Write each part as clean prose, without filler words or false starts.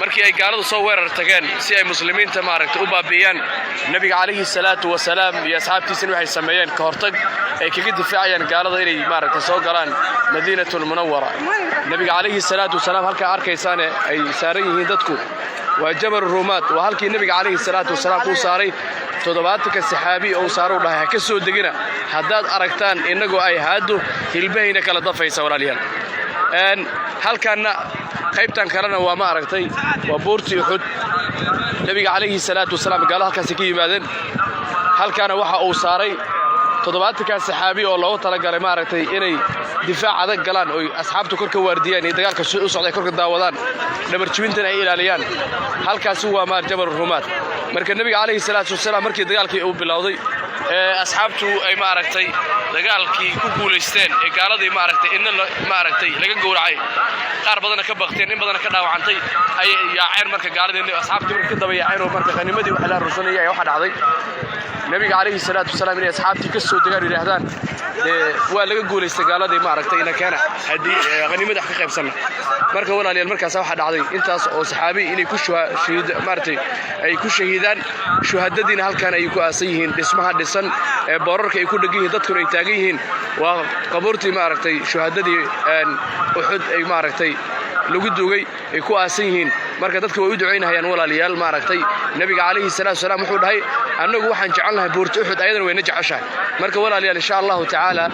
Markii ay gaaladu soo weerar tageen si ay Muslimiinta, maaragtay, u baabi'iyaan, Nebiga calayhi salaatu wasalaam iyo asxaabtiisana waxay sameeyeen ka hortag ay kaga difaacayaan gaalada inay, maaragtay, soo galaan Madiinatulmunawara. Nebiga calayhi salaatu wasalaam, halkaa arkaysaane ay saaran yihiin dadku waa Jabal Ruumaad. Waa halkii Nebiga calayhi salaatu wasalaam uu saaray 70-ka saxaabi oo saaru dhahay: "Ha ka soo degina haddaad aragtaan innagoo ay haaddu hilbahayna kala dafaysa." Walaalayaal, halkaanna qaybtan kalena waa, ma aragtay, waa buurtii Uxud. Nebiga calayhi salaatu wasalaam gaalo halkaasi ka yimaadeen. Halkaana waxa uu saaray 70-kaa saxaabi oo loogu talagalay, maaragtay, inay difaac adag galaan oy asxaabtu kor ka waardiyaan iyo dagaalka u socday korka daawadaan, dhabarjibintana ay ilaaliyaan. Halkaasi waa maar Jabal Ruumaad. Marka Nebiga calayhi salaatu wasalaam markii dagaalkii uu bilowday ee asxaabtu ay, maaragtay, dagaalkii ku guulaysteen ee gaaladii, maaragtay, inna, maaragtay, laga gowracay, qaar badanna ka bakteen, in badanna ka dhaawacantay, ayay yaaceen. Marka gaaladii asxaabtii marka ka daba yaaceen oo marka qanimadii wax la aruursanayay ayaa waxaa dhacday Nebiga calayhi salaatu wasalaam inay asxaabtii ka soo degaan, yidhaahdaan: "Dee waa laga guulaystay gaaladii, maaragtay, ina keena haddii qaniimada wax ka qaybsanna." Marka walaalayaal, markaas waxaa dhacday intaas oo saxaabi inay ku shahiid, maaragtay, ay ku shahiidaan. Shuhadadiina halkan ay ku aasan yihiin. Dhismaha dhisan ee boorarka ay ku dhegan yihiin, dadkuna ay taagan yihiin, waa qabuurtii, maaragtay, shuhadadii Uxud ay, maaragtay, lagu duugay ay ku aasan yihiin. Marka dadka way u ducaynahayaan, walaalayaal. Maaragtay, Nebiga calayhi salaatu wasalaam wuxuu dhahay: "Annagu waxaan jecelnahay buurta Uxud, ayadana wayna jeceshahay." Marka walaalayaal, insha Allahu tacaala,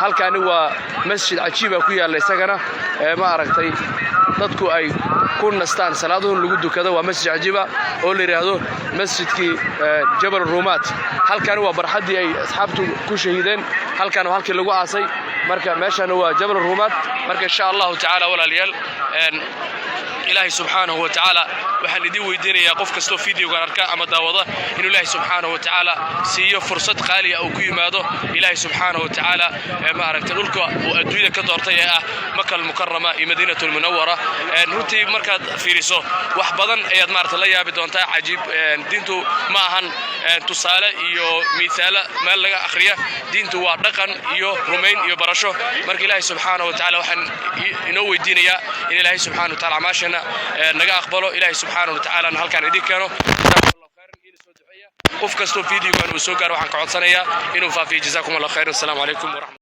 halkaani waa masjid cajiiba ku yaalla isagana, ma aragtay, dadku ay ku nastaan, salaaduhun lagu dukado. Waa masjid cajiiba oo la yidhaahdo masjidkii Jabal Ruumaat. Halkaani waa barxaddii ay asxaabtu ku shahiideen. Halkaan waa halkii lagu aasay. Marka meeshana waa Jabal Ruumaat. Marka insha Allahu tacaala, walaalayaal, Ilaahay subxaanahu wa tacaala waxaan idiin weydiinayaa, qof kastoo videogan arka ama daawada, inuu Ilaahay subxaanahu wa tacaala siiyo fursad qaaliya uu ku yimaado Ilaahay subxaanahu wa tacaala ee, maaragtay, dhulka uu adduunyada ka doortay ee ah Maka Almukarama iyo Madiinatu Almunawara. Runtii markaad fiiriso wax badan ayaad, maaragtay, la yaabi doontaa. Cajiib. Diintu ma ahan tusaale iyo miisaalo meel laga akhriya. Diintu waa dhaqan iyo rumayn iyo barasho. Marka Ilaahay subxaanahu wa tacaala waxaan inoo weydiinayaa in Ilaahay subxaanahu wa tacaala acmaasheena naga aqbalo. Ilaahay subxaanahu wa tacaala halkaan idin keeno. Qof kastoo videogan uu soo gaaro waxaan ka codsanayaa inuu faafiyo. Jazakum Allah khayr. Assalaamu calaykum waraxmat